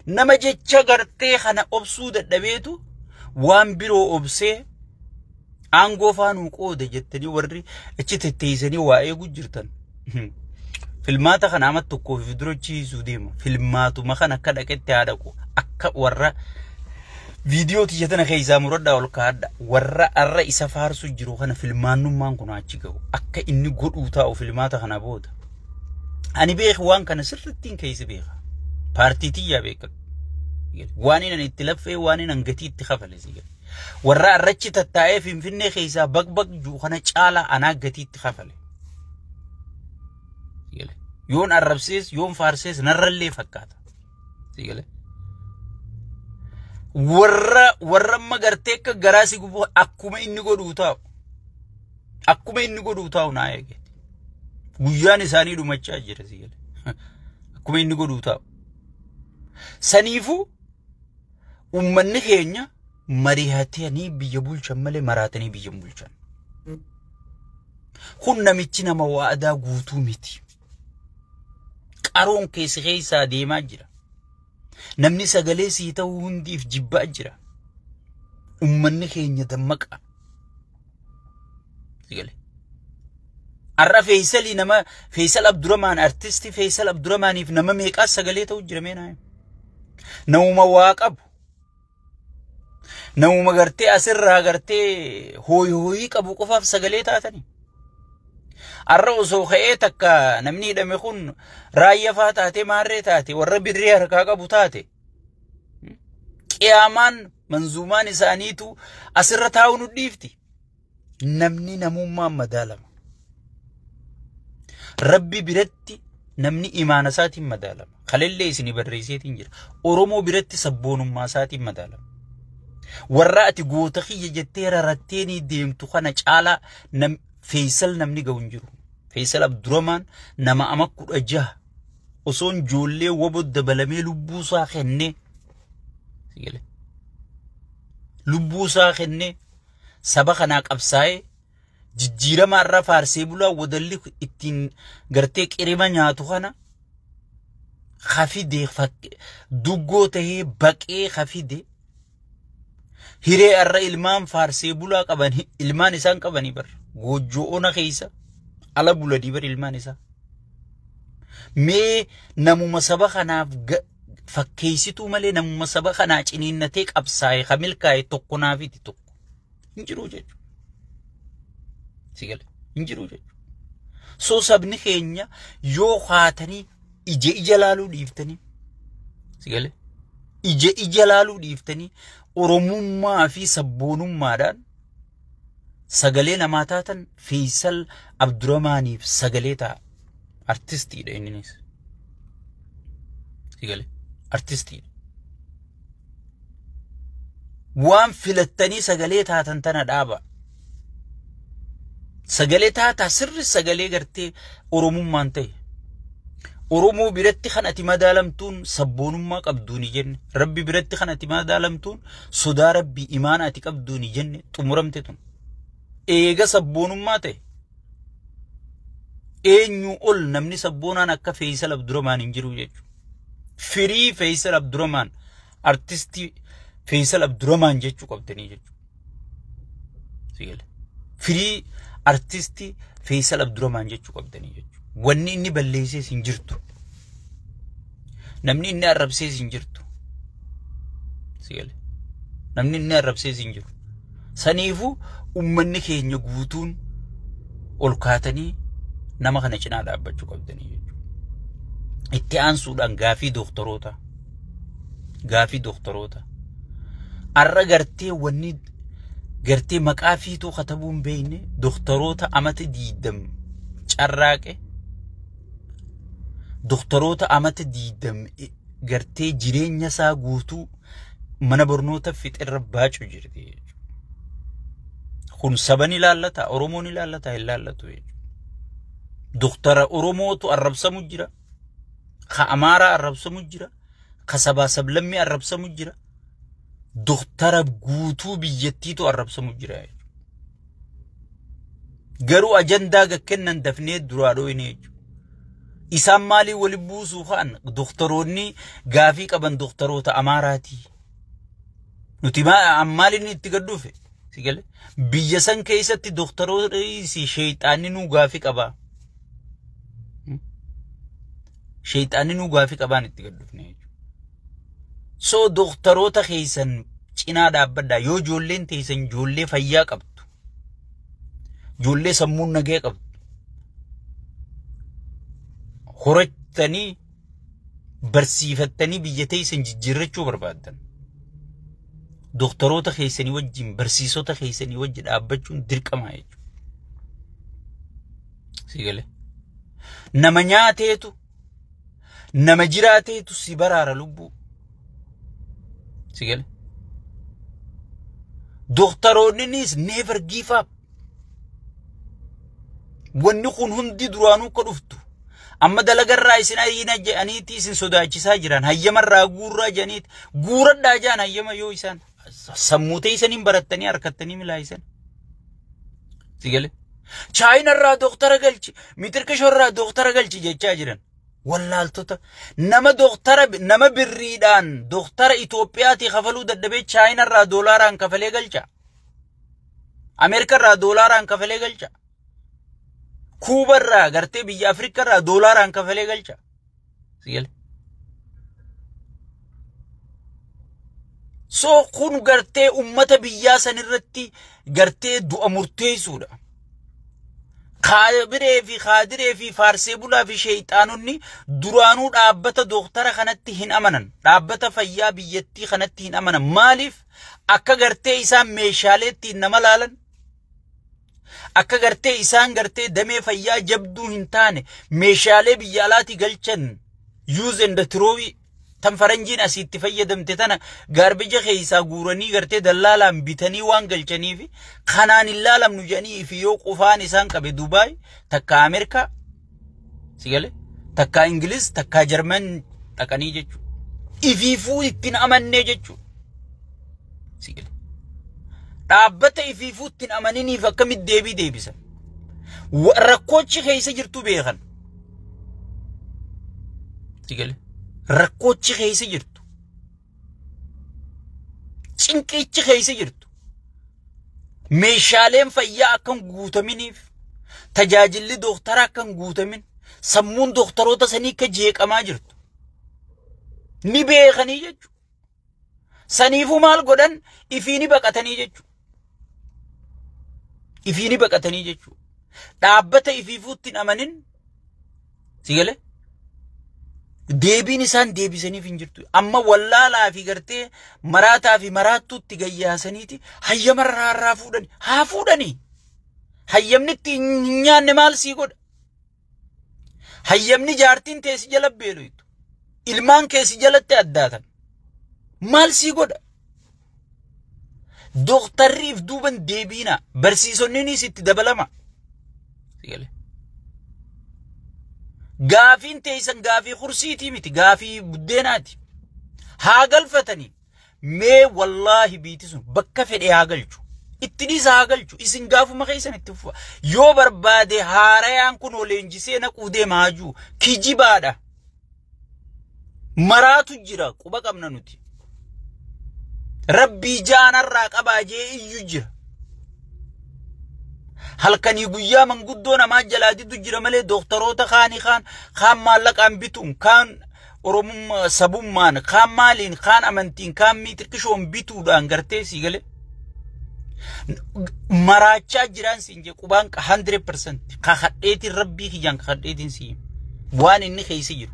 Nama jecha gartee kana obsuu dadhabeetu waan biroo obsee aangoo faanuu qooda jettanii warri achi tetteessanii waa eeguu jirtan. Filmaata kana amma tokkoo fi dura chiisuu deema. Filmaatuma kana akka dhaqetti haa dhaqu. Akka warra viidiyoo tiyya tana keessaa muradhaa ol kaa'adha. Warra arra isa faarsu jiru kana filmaannummaan kun achi gahu. Akka inni godhuu taa'u filmaata kana booda. Ani beeku waan kana sirrittiin keessa beeka. Paartii tiyyaa beeka. Waan inni itti laffee waan inni gatii itti kafale si gala. Warra arrachi tattaa'ee Finfinnee keessaa baq baq jiru kana caalaa anaa gatii itti kafale. Yoon arrabsees yoon faarsees narrallee fakkaata. Sigale. Warra amma gartee akka garaa si gubu akkuma inni godhuu taa'u. Akkuma inni godhuu taa'u naa eege. Guyyaan isaanii dhumachaa jira sigale. Akkuma inni godhuu taa'u. Saniifuu uummanni keenya mari'atanii biyya bulchan malee maraatanii biyya hin bulchan. Kun namichi nama waadaa guutuu miti. Qaroon keessa keessaa deemaa jira. Namni sagalee sii ta'uu hundiif jibbaa jira. Uummanni keenya dammaqa. Sigale. Har'a Feeyisalii nama Feeyisal Abduramaan, artistii Feeyisal Abduramaaniif nama meeqaas sagalee ta'uu jira meenaa? Namuma waa qabu. Namuma gartee asirraa gartee hooyi hooyii qabu qofaaf sagalee taatanii. Har'a osoo ka'ee takka namni hidhame kun raayyaa faa taate, maarree taate, warra birrii harkaa qabu taate. Qiyaamaan manzuumaan isaaniitu asirra taa'uu nu dhiifti. Namni namummaan madaalama. Rabbi biratti namni imaana isaatiin madaalama. Kalellee isinii barreesseetiin jira. Oromoo biratti sabboonummaa isaatiin madaalama. Warra ati goota kiyya jettee rarattee ni deemtu kana caalaa Feesal namni ga'u hin jiru. Feesal Abduramaan nama ama 16 osoon ijoollee wabo dabalamee lubbuusaa kennee, lubbuusaa kennee saba kanaa qabsaa'ee jijjiirama irra faarsee bulaa wadalli ittiin gartee qirima nyaatu kana hafide, duggoo tahee baqee hafide. Hiree irra ilmaan faarsee bulaa qaban, ilmaan isaan qabanii bar goojjoo ona keessa ala bulanii bar ilmaan isaa. Mee namuma saba kanaaf fakkeessituu malee namuma saba kanaa ciniinnatee qabsaa'e ka milkaa'e tokko naafiti tokko hin jiru jechuudha. Sigale hin jiru jechuudha. So sabni keenya yoo haatanii ija ija laaluu dhiiftanii, sigale, ija ija laaluu dhiiftanii Oromummaa fi sabboonummaadhaan sagalee namaa taatan, Feesal Abduramaaniif sagalee ta'a. Artistiidha inninis. Sigale artistiidha. Waan filattanii sagalee taatan tana dhaaba. Sagalee taataa sirri sagalee gartee Oromummaan ta'e. Oromoo biratti kan ati madaalamtuun sabboonummaa qabduuni jenne. Rabbi biratti kan ati madaalamtuun sodaa Rabbii imaana ati qabduuni jenne, xumuramte tun. Eega sabboonummaa ta'e. Eenyu ol namni sabboonaan akka Feesal Abduramaan hin jiru jechuudha. Firii Feesal Abduramaan, artistii Feesal Abduramaan jechuu qabdanii jechuudha. Sigale. Firii artistii Feesal Abduramaan jechuu qabdanii jechuudha. Wanni inni balleessees hin jirtu. Namni inni arrabsees hin jirtu. Sigale. Namni inni arrabsees hin jiru. Saniifuu uummanni keenya guutuun ol kaatanii nama kana cinaa dhaabbachuu qabdanii jechuudha. Itti aansuudhaan gaafii doktoroota. Gaafii doktoroota. Arra gartee wanni gartee maqaa fiituu katabuu hin beekne doktoroota amata 20 carraaqe, doktoroota amata 20 gartee jireenya isaa guutuu mana barnoota fixirra baacu jirti jechuudha. Kun saba ni ilaallata, Oromoo ni ilaallata, hin ilaallatu jechuudha. Doktara Oromootu arrabsamu jira, ka Amaaraa arrabsamu jira, ka sabaa sablammii arrabsamu jira. Doktara guutuu biyyattiitu arrabsamu jira jechuudha. Garuu ajandaa gakkennan dafnee duraa dhooyne jechuudha. Isaan maalii wali buusuu ka'an? Doktoroonni gaafii qaban doktoroota Amaaraati. Nuti maaliin itti gad dhufe? Si galee? Biyya san keessatti doktoroonni sheexaanni nuu gaafii qaba. Sheexaanni nuu gaafii qabaan itti gad dhufne jechuudha. So doktoroota keessan cinaa dhaabbadhaa. Yoo ijoolleen teessan ijoollee fayyaa qabdu, ijoollee sammuun nagee qabdu, horattanii barsiifattanii biyya teessan jijjiirrachuu barbaaddan, doktoroota keessanii wajjin, barsiisota keessanii wajjin dhaabbachuun dirqama jechuudha. Si galee? Nama nyaateetu, nama jiraateetu si baraara lubbuu. Si galee? Doktoroonnis never give up. Wanni kun hundi duraanuu akka dhuftu. Amma dalagarraa isin ayyina jedhaniiti isin sodaachisaa jiran. Hayyamarraa guurraa jedhaniiti. Guuradhaa jedhan hayyama yoo isaan. Sammuu teessaniin barattanii harkattanii milaayisan. Si galee? Chaayinarraa doktara galchi, mitirkishorraa doktara galchi jechaa jiran. Wallaaltota nama doktara, nama birriidhaan doktara Itoophiyaatii kafaluu dadhabee Chaayinarraa doolaaraan kafalee galcha. Ameerikarraa doolaaraan kafalee galcha. Kuubarraa gartee biyya Afrikarraa doolaaraan kafalee galcha. Si galee? So kun gartee ummata biyyaa sanirratti gartee du'a murteessuudha. Kaabiree fi kaadiree fi faarsee bulaa fi sheexaanonni duraanuu dhaabbata dooktara kanatti hin amanan. Dhaabbata fayyaa biyyattii kanatti hin amanan. Maaliif? Akka gartee isaan meeshaalee ittiin nama laalan, akka gartee isaan gartee damee fayyaa jabduu hin taane meeshaalee biyya alaatii galchan, use and throw tan faranjiin asitti fayyadamte tana garbage keessaa guuranii gartee dallaalaan bitanii waan galchaniif, kanaan hin laalamnu jedhanii fi yoo qofaan isaan qabe Dubaay takka Ameerikaa, si galee, takka Ingiliz, takka Jarman dhaqanii jechuudha. Ifiifuu ittiin amannee jechuudha. Si galee? Dhaabbata ifiifuu ittiin amaniniif akkamitti deebii deebisan? Rakkoochi keessa jirtu beekan. Si galee? Rakkoochi keessa jirtu. Cinqichi keessa jirtu. Meeshaaleen fayyaa akka hin guutaminiif, tajaajilli dooktaraa akka hin guutamin, sammuun dooktaroota sanii akka jeeqamaa jirtu. Ni beekanii jechuudha. Saniifuu maal godhan? Ifiini baqatanii jechuudha. Ifiini baqatanii jechuudha. Dhaabbata ifiifuutti hin amanin, si galee? Deebiin isaan deebisaniif hin jirtu. Amma wallaalaa fi gartee maraataa fi maraattuutti gayyaasaniiti hayyamarraa irraa fuudhani. Haa fuudhanii. Hayyamni itti hin nyaanne maal sii godha? Hayyamni jaartiin teessi jala beeloytu. Ilmaan keessi jalatti addaatan. Maal sii godha? Dooktarriif duuban deebiina. Barsiisonninis itti dabalama. Gaafiin teessan gaafii kursiitii miti, gaafii buddeenaati. Haa galfatanii. Mee wallaahi biiti sun bakka fedhe haa galchu. Itti dhiisa, haa galchu. Isin gaafuma keessan itti fufa. Yoo barbaade haarayaan kun leenjisee naquu deema haajuu. Kijibaadha. Maraatu jira, quba qabna nuti. Rabbii jaanarraa qabaa jee iyyuu jira. Halkanii guyyaa manguddoo namaa jalaa didu jira malee dooktaroota kaanii kaan kaan maallaqaan bituun, kaan oromummaa sabummaan, kaan maaliin, kaan amantiin, kaan miitirkishoon bituudhaan gartee sii galee maraachaa jiraan siin jee. Qubaan 100% kakadheetiin, rabbii kiyyaan kakadheetiin sii, waan inni keessa jiru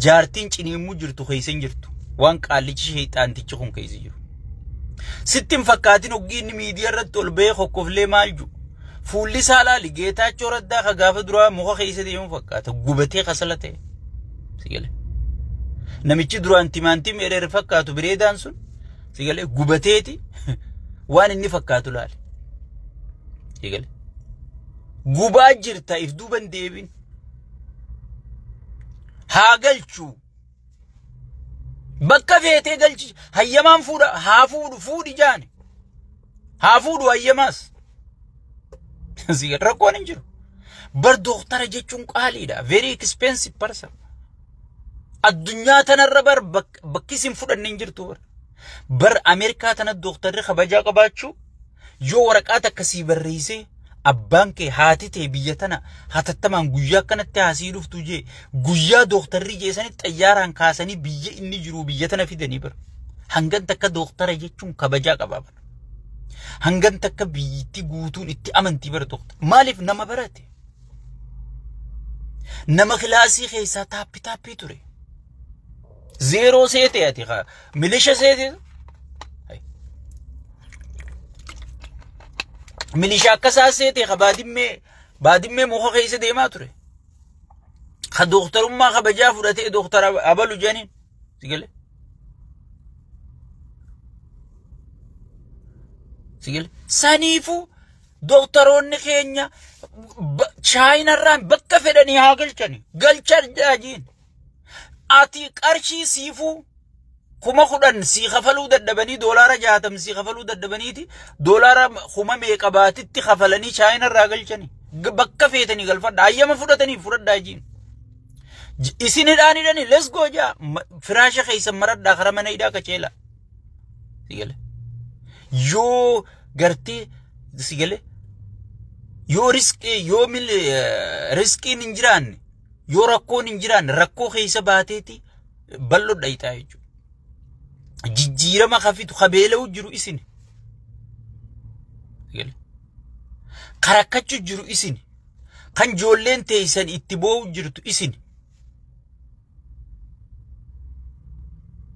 jaartiin ciniimmuu jirtu keessa hin jirtu. Waan qaallichi sheexaantichi kun keessa jiru sitti hin fakkaatin. Hoggii inni miidiyaa irratti ol ba'ee kokkoflee maal jiru, fuulli isaa laali. Geetaachoo Raddaa ka gaafa duraa muka keessa deemu fakkaata, gubatee kasala ta'e. Si galee? Namichi duraan timaantim ereere fakkaatu bireedaan sun, si galee, gubateeti waan inni fakkaatu laali. Si galee? Gubaa jirta, if duuban deebin. Haa galchuu. Bakka feetee galchi, hayyamaan fuudha, haa fuudhu, fuudhi jaani. Haa fuudhu hayyamaas. Rakkoon hin jiru. Bar dooktara jechuun qaaliidha. Very expensive person. Addunyaa tanarra bar bakki isin fudhanne hin jirtu bar. Bar Ameerikaa tana dooktarri kabajaa qabaachuu yoo waraqaa akkasii barreessee abbaan kee haati tee biyya tana hatattamaan guyyaa akkanatti haasii dhuftu jee guyyaa dooktarri jeesanii xayyaaraan kaasanii biyya inni jiru biyya tana fidanii bara. Hangan takka dooktara jechuun kabajaa qabaa bara. Hangan takka biyyatti guutuun itti amantii bara dooktara. Maaliif nama barate? Nama kilaasii keessaa taappi taappii ture. Zeeroo seete ati milisha seete. Milisha akkasaa seete ka baadimmee muka keessa deemaa ture. Ka dooktarummaa kabajaa fudhatee dooktara abalu jedhaniin. Sigale. Sigale. Saniifuu dooktaroonni keenya chaayinarraan bakka fedhanii haa galchani. Galchan jaajiin. Ati qarshii siifuu 10,000 sii kafaluu dadhabanii $60 sii kafaluu dadhabaniiti $5,000 baatitti kafalanii chaayinarraa galchani. Bakka feetanii galfadha. Hayyama fudhatanii fudhadhaa jiin. Isin hidhaan hidhanii let's go jaa. Firaasha keessan maradhaa karaa mana hidhaa qaceela. Sigale. Yoo gartee sigale. Yoo riskii yoo riskiin hin jiraanne yoo rakkoon hin jiraanne rakkoo keessa baateeti bal'oo dhayitaa jechuudha. Jijjiirama kafitu kabeela'u jiru isin. Karakkachuu jiru isin. Kan ijoolleen teessan itti boo'u jirtu isin.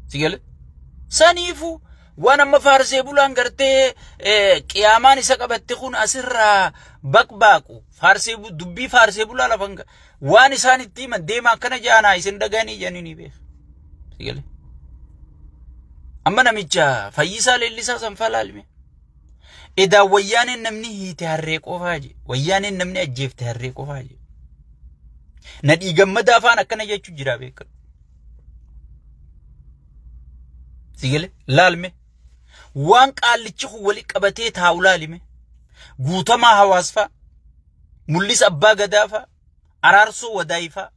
Sigale. Saniifuu waan amma faarsee bulaan gartee qiyaamaan isa qabatte kun asirraa baqbaaqu faarsee dubbii faarsee bulaa lafan waan isaan itti himan deema akkana jaanaa isin dhaganii jedhanii ni beeku. Sigale. Amma namicha Fayyisaa Leellisaa sanfaa laalme. Edaa wayyaaneen namni hiite harree qofaa je. Wayyaaneen namni ajjeefte harree qofaa je. Nadhii gammadaa afaan akkana jechuu jira beekadhu. Sigale laalme. Waan qaallichi kun wali qabatee taa'u laalime. Guutamaa hawaasfaa. Mul'isa abbaa gadaafaa. Araarsoo wadaayifaa.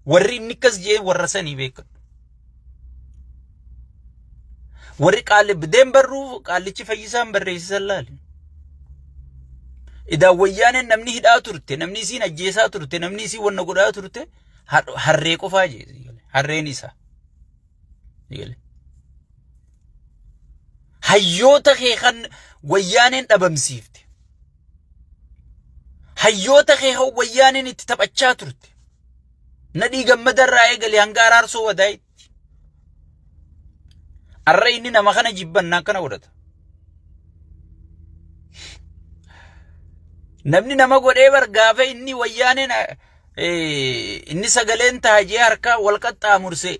Warri inni akkas jee warra sanii beekadhu. Warri qaalli deem barruu qaallichi Fayyisaan barreessisan laali. Edaa wayyaaneen namni hidhaa turte, namni isiin ajjeesaa turte, namni isiin wanna godhaa turte harree qofaa jee. Harreen isaa. Hayyoota kee kan wayyaaneen dhabamsiifte. Hayyoota kee kan wayyaaneen itti taphachaa turte. Nadhii gammadarraa eegalee hanga araarsoo wadaayitti. Arra inni nama kana jibbannaa akkana godhata. Namni nama godhee bar gaafa inni wayyaaneen inni sagaleen taajee harka wal qaxxaamursee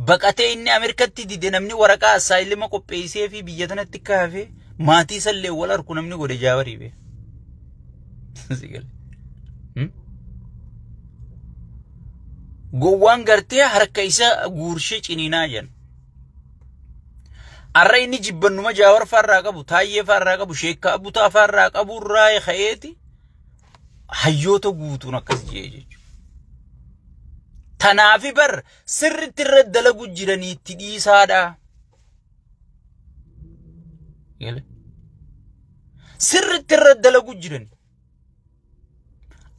baqatee inni Ameerikatti dide namni waraqaa assaayilima qopheessee fi biyya tanatti kaafee maatii sallee wal harku namni godhe jaawarii bee. Gowwaan gartee harka isa guurshee ciniinaa jedhan. Arra inni jibbannuma jaawar faarraa qabu, taayyee faarraa qabu, sheekkaa butaa faarraa qabu irraa ka'eeti hayyoota guutuun akkas jee jechuudha. Tanaafi bar sirriitti irra dalagu jiranii itti dhiisaadha. Sirriitti irra dalagu jiran.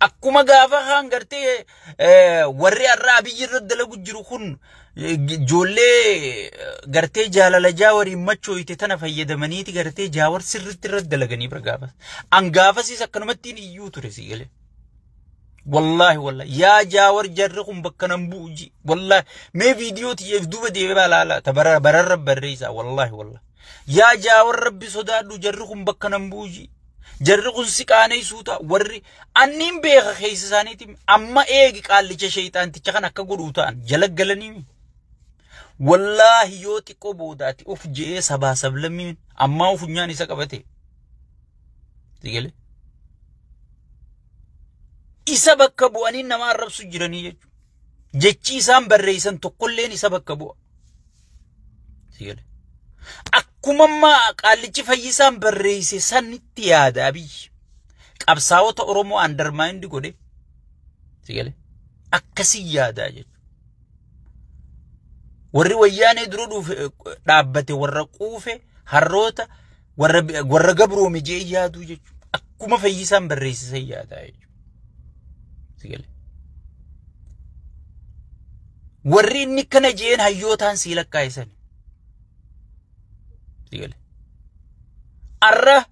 Akkuma gaafa kaan gartee warri har'a Abiyyi irra dalagu jiru kun ijoollee gartee jaalala jaawariin machooyite tana fayyadamaniiti gartee jaawar sirriitti irra dalaganii bira gaafas. An gaafasiis akkanumattiin iyyuu ture si galee. Wallaahi wallaahi yaa jaawar jarri kun bakka nan bu'u ji wallaahi mee viidiyoo tiyyeef duuba deebee laala ta bararra barreessaa wallaahi wallaahi yaa jaawar rabbi sodaadhu jarri kun bakka nan bu'u ji jarri kun si qaaneessuu ta'a warri anniin beeka keessa isaaniiti amma eegi qaallicha sheexaanticha kan akka godhuu ta'an jala galanii wallaahi yoo xiqqoo boodaati of je'ee sabaa sablammiin ammaa funyaan isa qabate sigale. Isa bakka bu'anii nama arrabsu jiranii jechuudha. Jechi isaan barreessan tokkolleen isa bakka bu'a. Sigale. Akkuma ammaa qaallichi Fayyisaan barreesse sanitti yaada Abiyyi. Qabsaa'ota Oromoo undermine godhe. Sigale akkasii yaadaa jechuudha. Warri wayyaanee dura dhufe dhaabbate warra quufe harroota warra gabroome jee yaaduu jechuudha. Akkuma Fayyisaan barreessisan yaadaa jechuudha. Sigale. Warri inni kana jeen hayyootaan sii lakkaa'essan. Sigale. Arra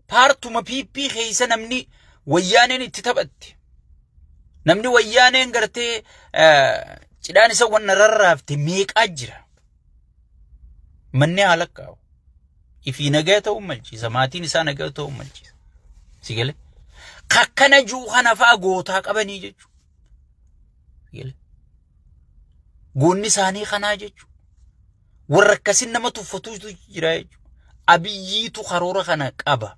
paartuma PP keessa namni wayyaaneen itti taphatte. Namni wayyaaneen gartee cidhaan isa wanna rarraafte meeqaa jira. Manni haa lakkaa'u. Ifii nagaa ta'uu malchiisa. Maatiin isaa nagaa ta'uu malchiisa. Sigale. Kakkana juu kana fa'a gootaa qabanii jechuudha. Sigale. Goonni isaanii kanaa jechuudha. Warra akkasiin nama tuffatuutu jira jechuudha. Abiyyiitu karoora kana qaba.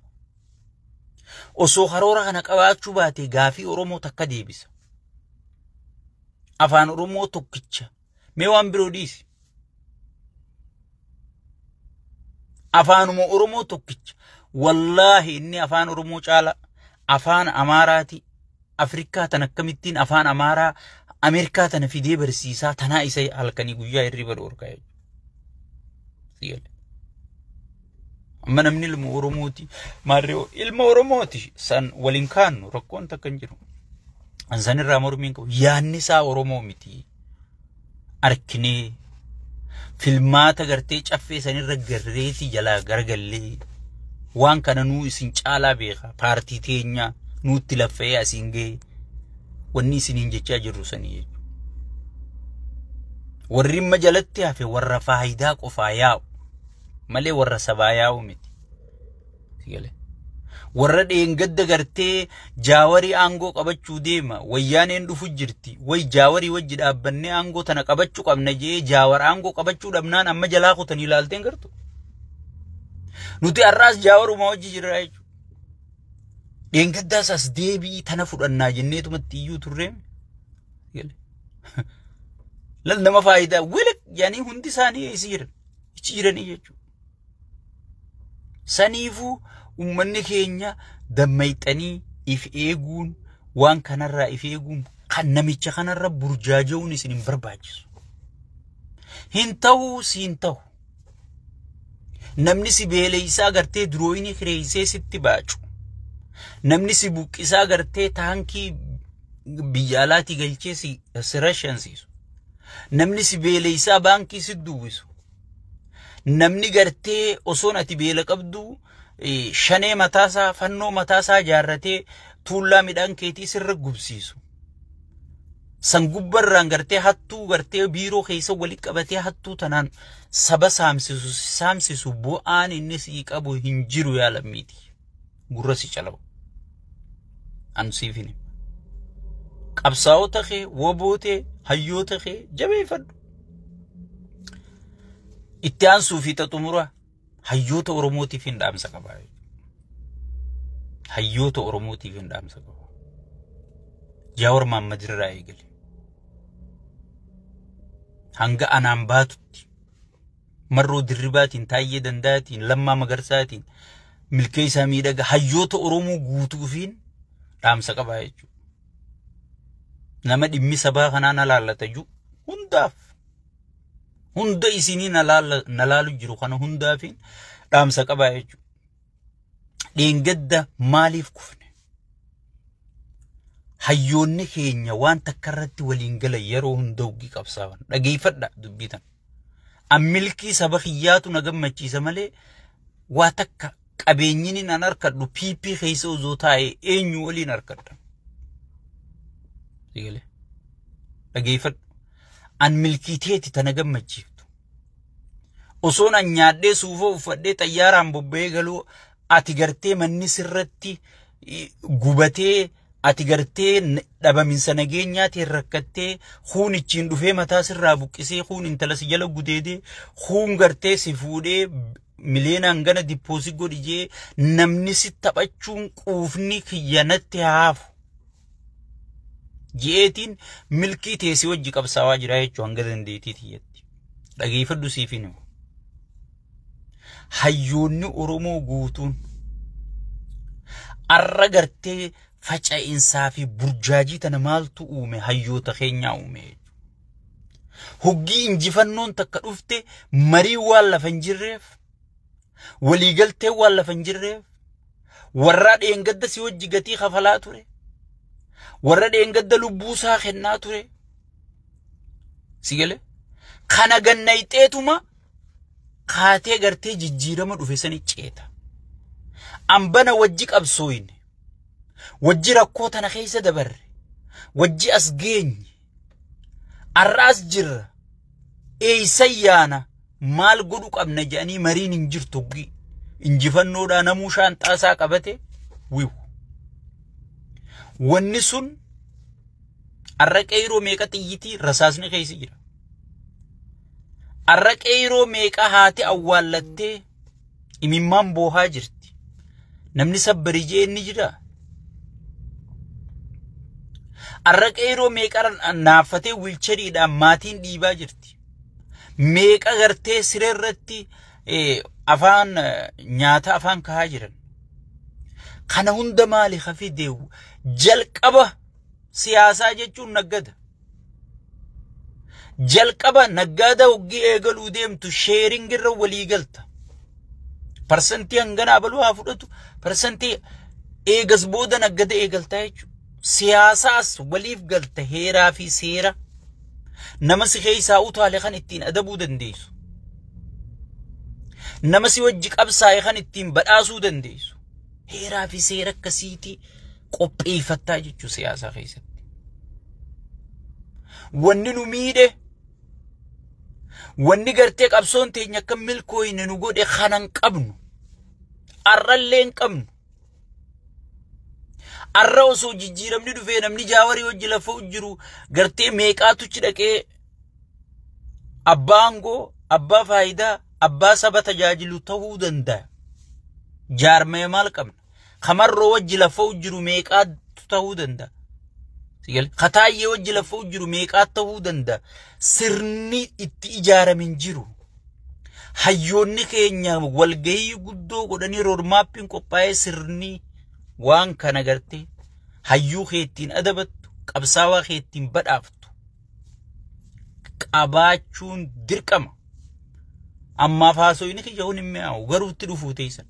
Osoo karoora kana qabaachuu baate gaafii Oromoo takka deebisa. Afaan Oromoo tokkicha. Mee waan biroo dhiisi. Afaanuma Oromoo tokkicha. Wallaahi inni afaan Oromoo caala afaan Amaaraati. Afrikaa tan akkamittiin afaan Amaaraa Ameerikaa tana fidee barsiisaa tanaa isa halkanii guyyaa hirriba dhoorkaa jechuudha. Amma namni ilma Oromooti. Maarree ilma Oromooti san waliin kaannu rakkoon takka hin jiru. An sanirraa mormiin qabu. Yaanni isaa Oromoo miti. Arkinee filmaata gartee caffee sanirra garreetii jalaa garagallee waan kana nuu isin caalaa beeka. Paartii teenya nuutti laffa'ee asiin ga'e wanni isiniin jechaa jirru sanii jechuudha. Warri imma jalatti hafe warra faayidaa qofaa yaa'u malee warra sabaa yaa'u miti. Warra dheengadda gartee jaawarii aangoo qabachuu deema wayyaaneen dhufu jirti way jaawarii wajji dhaabbannee aangoo tana qabachuu qabna jee jaawar aangoo qabachuu dhabnaan amma jalaa kutanii ilaalteen gartu. Nuti har'aas jaawaruma wajji jirra jechuudha. Dheengaddaas as deebii tana fudhannaa jenneetumatti iyyuu turreem. Lal nama faayidaa wilik yaanii hundi isaanii eessa jiran ichi jiranii jechuudha. Saniifuu uummanni keenya dammayxanii if eeguun waan kanarraa if eeguun kan namicha kanarra burjaaja'uun isin hin barbaachisu. Hin ta'uu siin ta'u. Namni si beeleysaa gartee durooyinii kireessee sitti baacu. Namni si buqqisaa gartee taankii biyya alaatii galchee si rashansiisu. Namni si beeleysaa baankii si duwwisu. Namni gartee osoon ati beela qabdu shanee mataasaa fannoo mataasaa ijaarratee tuullaa midhaan keetii sirra gubsiisu. San gubbarraan gartee hattuu gartee biiroo keessa walitti qabatee hattuu tanaan saba saamsisu bu'aan inni sii qabu hin jiru yaa lammiiti. Gurra si calawu. Anu siif hin himu. Qabsaa'ota kee, wobootee, hayyoota kee jabeeffadhu. Itti aansuu fi xumura hayyoota Oromootiif hin dhaamsa qaba. Hayyoota Oromootiif hin dhaamsa qaba. Jaawar Mahammad irraa eegale. Hanga anaan baatutti marroo dirribaatiin, taayyee danda'aatiin, lammaa magarsaatiin, milkeessaa miidhagaa hayyoota Oromoo guutuufiin dhaamsa qaba jechuudha. Nama dhimmi sabaa kanaa na laallata jiru hundaaf. Hunda isinii na laalu jiru kana hundaafiin dhaamsa qaba jechuudha. Dheengadda maaliif kufne? Hayyoonni keenya waan takka irratti waliin galan yeroo hunda hoggii qabsaawan. Dhageeffadha dubbii tana. Ammilkii saba kiyyaatu na gammachiisa malee waa takka qabeenyini nan harkadhu PP keessa osoo taa'e eenyu waliin harkadha. Dhageeffadhu. An milkii teeti tana gammachiiftu. Osoon an nyaadhee suufa uffadhee xayyaaraan bobba'ee galuu ati gartee manni sirratti gubatee ati gartee dhabaminsa nageenyaatiin rakkattee huun ichiin dhufee mataa sirraa buqqisee huun intala si jala gudeedee huun gartee si fuudhee mileenaan gana dippoosit godhi jee namni si taphachuun quufni kiyya natti haafu. Jeetiin milkii teessii wajji qabsaawaa jira jechuun hanga dandeettii tiyyatti. Dhageeffadhu siif hin himu. Hayyoonni Oromoo guutuun Arra gartee faca'insaa fi burjaajii tana maaltu uume? Hayyoota keenyaa uume. Hoggii injifannoon takka dhufte marii waan lafa hin jirreef, waliigaltee waan lafa hin jirreef, warra dheengadda si wajji gatii kafalaa ture, warra dheengadda lubbuusaa kennaa ture. Si galee? Kana gannayxeetuma kaatee gartee jijjiirama dhufe sani ceeta. Ambana wajji qabsooyne, wajji rakkoo tana keessa dabarre, wajji as geenye, arraas jirra, eeysan yaana, maal godhu qabna jedhanii mariin hin jirtu hoggii. Injifannoodhaa namuu shaanxaasaa qabate wiwu. Wanni sun arra qeyroo meeqa xiyyitii rasaasni keessa jira. Arra qeyroo meeqa haati awwaallattee imimmaan boohaa jirti. Namni sabbarii jee inni jira. Arra qeyroo meeqa naaffatee wiilchariidhaan maatiin dhiibaa jirti. Meeqa gartee siree irratti afaan nyaata afaan kahaa jiran. Kana hunda maali hafi deewu? Jalqaba siyaasaa jechuun naggada. Jalqaba naggaada hoggii eegaluu deemtu sharing irra walii galta. Parsantii hangana abaluu haa fudhatu, parsantii eegas booda naggada eegaltaa jechuudha. Siyaasaas waliif galta heeraa fi seera. Nama si keessaa utaale kan ittiin adabuu dandeessu. Nama si wajji qabsaa'e kan ittiin badhaasuu dandeessu. Heeraa fi seera akkasiitii qopheeffattaa jechuudha siyaasaa keessatti. Wanni nu miidhe, wanni gartee qabsoon teenya akka milkooyne nu godhe kana hin qabnu. Arrallee hin qabnu. Arra osoo jijjiiramni dhufee namni jaawarii wajji lafa jiru gartee meeqaatu chi dhaqee abbaa aangoo, abbaa faayidaa, abbaa saba tajaajilu ta'uu danda'a. Jaarmee maal qabna? Kamarroo wajji lafa jiru meeqaatu ta'uu danda'a? Kataayyee wajji lafa jiru meeqaatu ta'uu danda'a? Sirni itti ijaarame hin jiru. Hayyoonni keenya walgahii guddoo godhanii roadmappiin qophaa'ee sirni waan kana gartee hayyuu keettiin adabattu, qabsaawaa keettiin badhaaftu qabaachuun dirqama. Ammaaf haasoyni kiyya kun hin mi'aawu, garuu itti dhufuu teessan.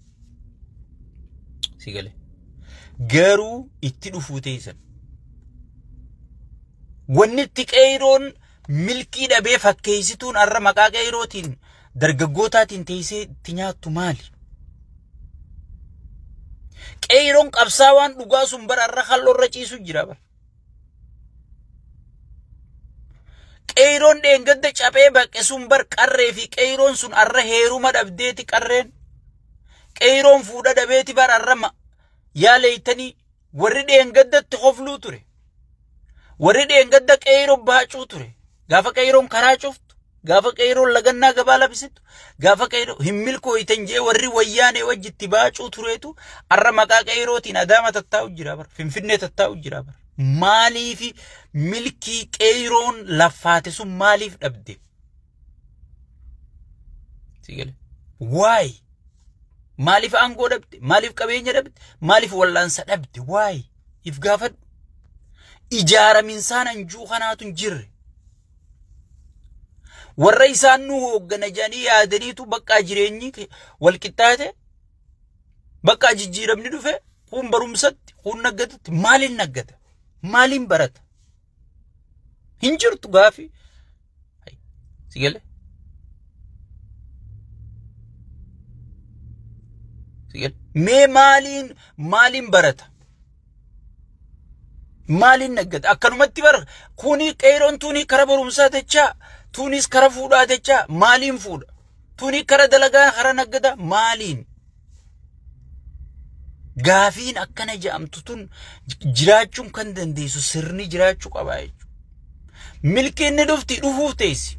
Si galee? Garuu itti dhufuu teessan. Wanni itti qeeyroon milkii dhabee fakkeessituun har'a maqaa qeeyrootiin dargaggootaatiin teessee itti nyaattu maali? Qeeyroon qabsaawaan dhugaa sun bara har'a halluu irra ciisu jira bara. Qeeyroon dheengadda caphee baqe sun bar qarree fi qeeyroon sun har'a heeruma dhabdeeti qarreen. Qeeyroon fuudha dhabeeti bar har'a yaa leeytanii warri dheengaddatti hofluu ture. Warri dheengadda qeeyroo baacuu ture. Gaafa qeeyroon karaa cuftu, gaafa qeeyroon lagannaa gabaa labsitu, gaafa qeeyroo hin milkooytan jee warri wayyaanee wajjitti baacuu tureetu har'a maqaa qeeyrootiin Adaama tattaa'u jira bar, Finfinnee tattaa'u jira bar. Maaliif milkii qeeyroon laffaate sun maaliif dhabde? Si galee? Waay! Maaliif aangoo dhabde? Maaliif qabeenya dhabde? Maaliif wal'aansa dhabde? Waay! If gaafadhu. Ijaaraminsaan anjuu kanaatu hin jirre. Warra isaan nu hooggana jedhanii yaadaniitu bakka jireenyi wal qixxaate, bakka jijjiiramni dhufe, kun barumsatti, kun naggadatti, maaliin naggada? Maaliin barata? Hin jirtu gaafii. Si galee? Si galee? Mee maaliin barata? Maaliin naggada? Akkanumatti bara kuni qeeroon tuni kara barumsaa jechaa, tunis kara fuudhaa jechaa, maaliin fuudha? Tuni kara dalagaa kara naggada maaliin? Gaafiin akkana jedhamtu tun jiraachuun kan dandeessu sirni jiraachuu qabaa jechuudha. Milkiin ni dhufti dhufuuf teessi.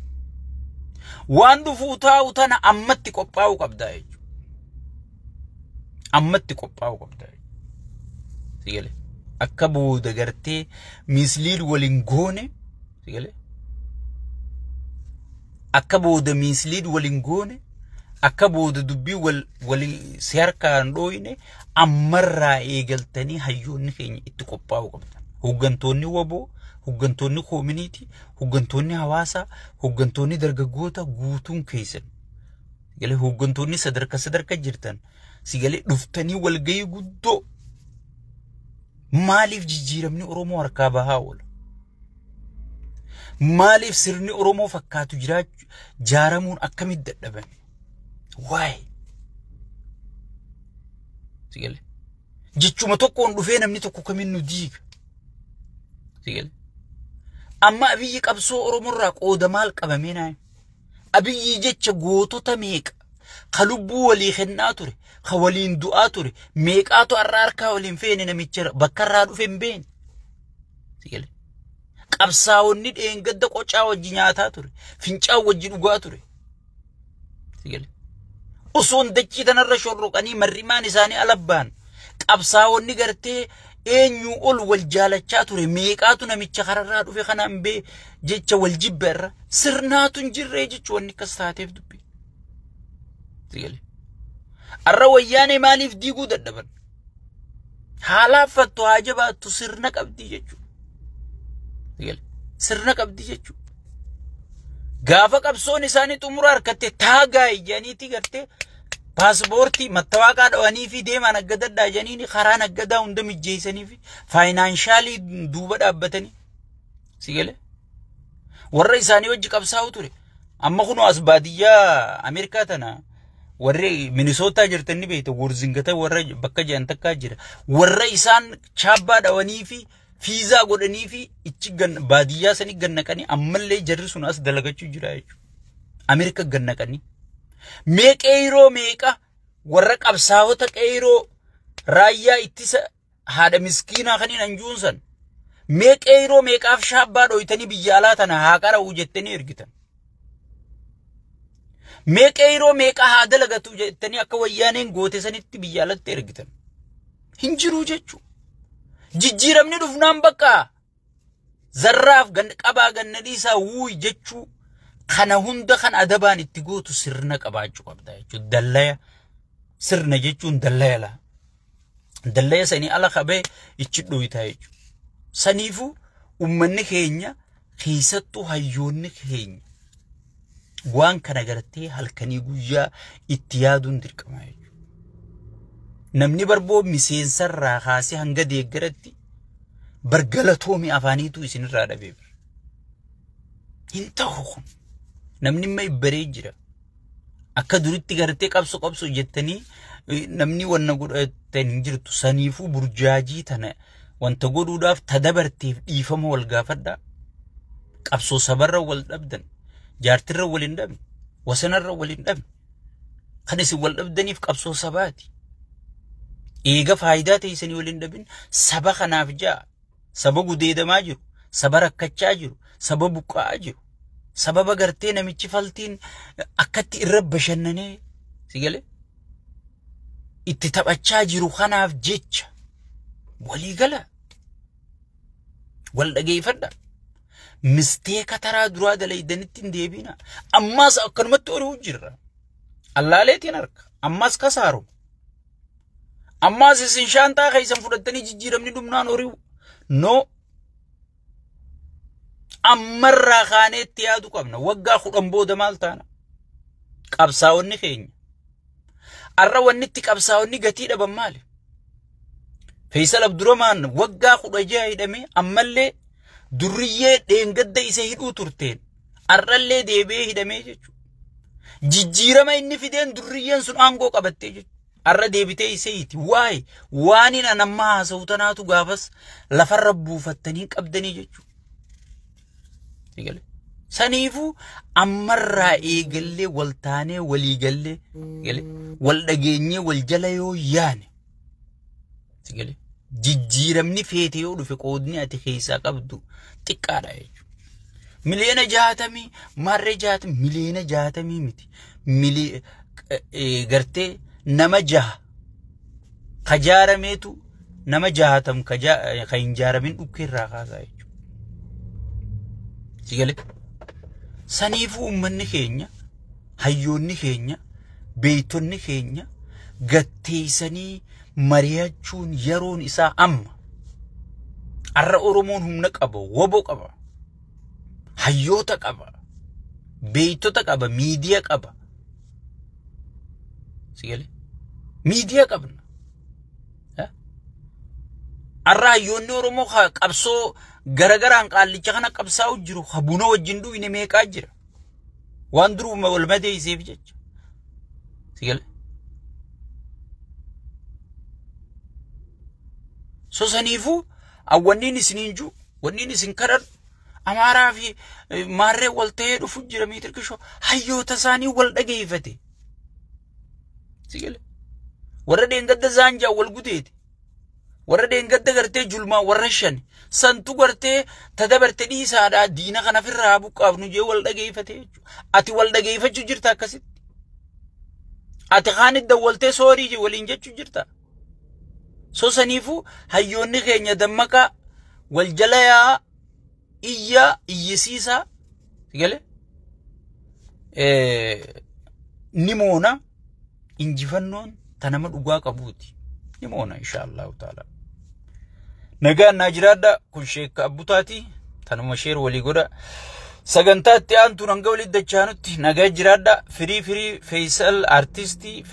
Waan dhufuu taa'u tana ammatti qophaa'uu qabdaa jechuudha. Ammatti qophaa'uu qabdaa jechuudha. Si galee? Akka booda gartee misliid waliin goone, si galee? Akka booda misliid waliin goone, Akka booda dubbii wal si harkaan dhooyne ammarraa eegaltanii hayyoonni keenya itti qophaa'uu qabdan. Hooggantoonni WBO, hooggantoonni community, hooggantoonni hawaasaa, hooggantoonni dargaggoota guutuun keessan. Galee hooggantoonni sadarkaa sadarkaa jirtan si galee dhuftanii walgahii guddoo. Maaliif jijjiiramni Oromoo harkaa bahaa oola? Maaliif sirni Oromoo fakkaatu jiraachuu jaaramuun akkamitti dadhabame? Waa'ee. Si galee. Jechuma tokkoon dhufee namni tokko kamiin nu diiga? Si galee. Amma Abiyyi qabsoo Oromoorraa qooda maal qabamee naayi? Abiyyi jecha gootota meeqa ka lubbuu walii kennaa ture, ka waliin du'aa ture, meeqaatu har'a harkaa waliin feene namicha bakka irraa dhufe hin beekne. Si galee. Qabsaa'onni dheengadda qocaa wajji nyaataa ture, fincaa wajji dhugaa ture. Si galee. Osoon dachii tanarra shorroqanii marrimaan isaanii alabbaan qabsaa'onni gartee eenyu ol wal jaalachaa ture, meeqaatu namicha kararraa dhufe kanaan bee jecha wal jibba irra sirnaatu hin jirree jechuu wanni akkas taateef dubbi. Si galee. Arra Wayyaanee maaliif diiguu dadhaban? Haalaaffattu haa jabaattu, sirna qabdii jechuudha. Si galee. Sirna qabdii jechuudha. Gaafa qabsoon isaanii xumura harkatte taagaa ijaniitii gartee paaspoortii mattawaaqaa dhawanii fi deemaa naggadadhaa jedhanii karaa naggadaa hunda mijjeessanii fi financially duuba dhaabbatanii. Si galee. Warra isaanii wajji qabsaa'u ture. Amma kunoo as baadiyyaa Ameerikaa tana warri Minisootaa jirtan ni beekta, Worzingata warra bakka jedhan takkaa jira. Warra isaan chaabbaa dhawanii fi fiizaa godhanii fi ichi baadiyyaa sanii gannaqanii ammallee jarri sun as dalagachuu jira jechuudha. Ameerika gannaqanii. Mee qeeroo meeqa warra qabsaa'ota qeeroo raayyaa ittisa haadha miskiinaa kaniin anjuun san mee qeeroo meeqaaf shaabbaa dhoytanii biyya alaa tana haa qara'u jettanii ergitan? Mee qeeroo meeqa haa dalagatu jettanii akka Wayyaaneen goote sanitti biyya alatti ergitan? Hin jiru jechuudha. Jijjiiramni dhufnaan bakka zarraaf qabaa ganna dhiisaa wuuy jechuu kana hunda kan adabaan itti gootu sirna qabaachuu qabda jechuudha. Dallaya sirna jechuun dallaya laa. Dallaya sanii ala qabee ichi dhoyitaa jechuudha. Saniifuu uummanni keenya, keessattuu hayyoonni keenya, waan kana gartee halkanii guyyaa itti yaaduun dirqama jechuudha. Namni barboo miseensarraa kaasee hanga deeggaratti bargalatoomi afaaniitu isinirraa dhabee bira. Hin ta'u kun. Namni imma ibbaree jira. Akka duritti gartee qabso qabso jettanii namni wanna godhatan hin jirtu. Saniifuu burjaajii tana wanta godhuudhaaf tadabarteef dhiifama wal gaafadhaa. Qabsoo sabarra wal dhabdan. Jaartirra wal hin dhabne. Wasanarra wal hin dhabne. Kan isin wal dhabdaniif qabsoo sabaati. Eega faayidaa ta'isanii wal hin dhabin, saba kanaaf ja'a. Saba gudeedamaa jiru. Saba rakkachaa jiru. Saba buqqa'aa jiru. Sababa gartee namichi faltiin akkatti irra bashannanee si galee itti taphachaa jiru kanaaf jecha walii gala. Wal dhageeffadha. Mistake taraa duraa dalaydanitti hin deebina. Ammaas akkanumatti ori'uu jirra. Allaaleetiin harka. Ammaas kasaaru. Ammaas isin shaantaa keessan fudhattanii jijjiiramni dhumnaan ori'u. No. Ammarraa kaanee itti yaadu qabna. Waggaa 10 booda maal taana? Qabsaa'onni keenya. Arra wanni itti qabsaa'onni gatii dhaban maali? Faisal Abdurrahman waggaa 16 hidhamee ammallee durriyyee dheengadda isa hidhuu turteen arrallee deebi'ee hidhamee jechuudha. Jijjiirama inni fideen durriyyeen sun aangoo qabattee jechuudha. Arra deebitee isa hiiti. Waa'ee waan inni amma haasa'u tanaatu gaafas lafarra buufattanii qabdanii jechuudha. Saniifuu ammarraa eegallee wal taanee walii gallee wal dhageenyee wal jala yoo yaane jijjiiramni feete yoo dhufe qoodni ati keessaa qabdu xiqqaadha jechuudha. 60 miliyoona marree 60 60 miliyoona miti. Gartee nama jaha ka jaarameetu nama 60 ka hin jaaramin dhukkee irraa kaasaa jechuudha. Sigalee. Saniifuu uummanni keenya, hayyoonni keenya, Beeytonni keenya gatteessanii mari'achuun yeroon isaa amma. Arra Oromoon humna qaba, woboo qaba, hayyoota qaba, beeytota qaba, miidiyaa qaba. Sigalee? Miidiyaa qabna. Arra hayyoonni Oromoo qabsoo garagaraan qaallicha kana qabsaa'u jiru, ha buna wajjin du'ine meeqaa jira. Waan duruma wal madeesseef jecha. Sigalee? So saniifuu wanniin isiniin jiru, wanniin isin kadhadhu, Amaaraa fi maarree wal ta'ee dhufu jira miitirkishoo hayyoota isaanii wal dhageeffate. Sigalee? Warra deengadda zaanjaa wal guteeti. Warra deengadda gartee julmaa warra shan santu gartee tadabarte dhiisaadhaa diina kana ofirraa buqqaafnu jee wal dhageeffate jechuudha. Ati wal dhageeffachuu jirta akkasitti. Ati kaanit dawwaltee soorii waliin jechuu jirta. So saniifuu hayyoonni keenya dammaqaa wal jala yaa iyyaa iyyisiisaa sigalee ni moona injifannoon ta nama dhugaa qabuuti. Ni moona insha Allahu ta'ala. Nagaan naa jiraadha kun sheekka abbutaati tanuma sheer walii godha. Sagantaa itti aantuun hanga walitti dachaanutti nagaa jiraadha. Firii firii Feysal artistii.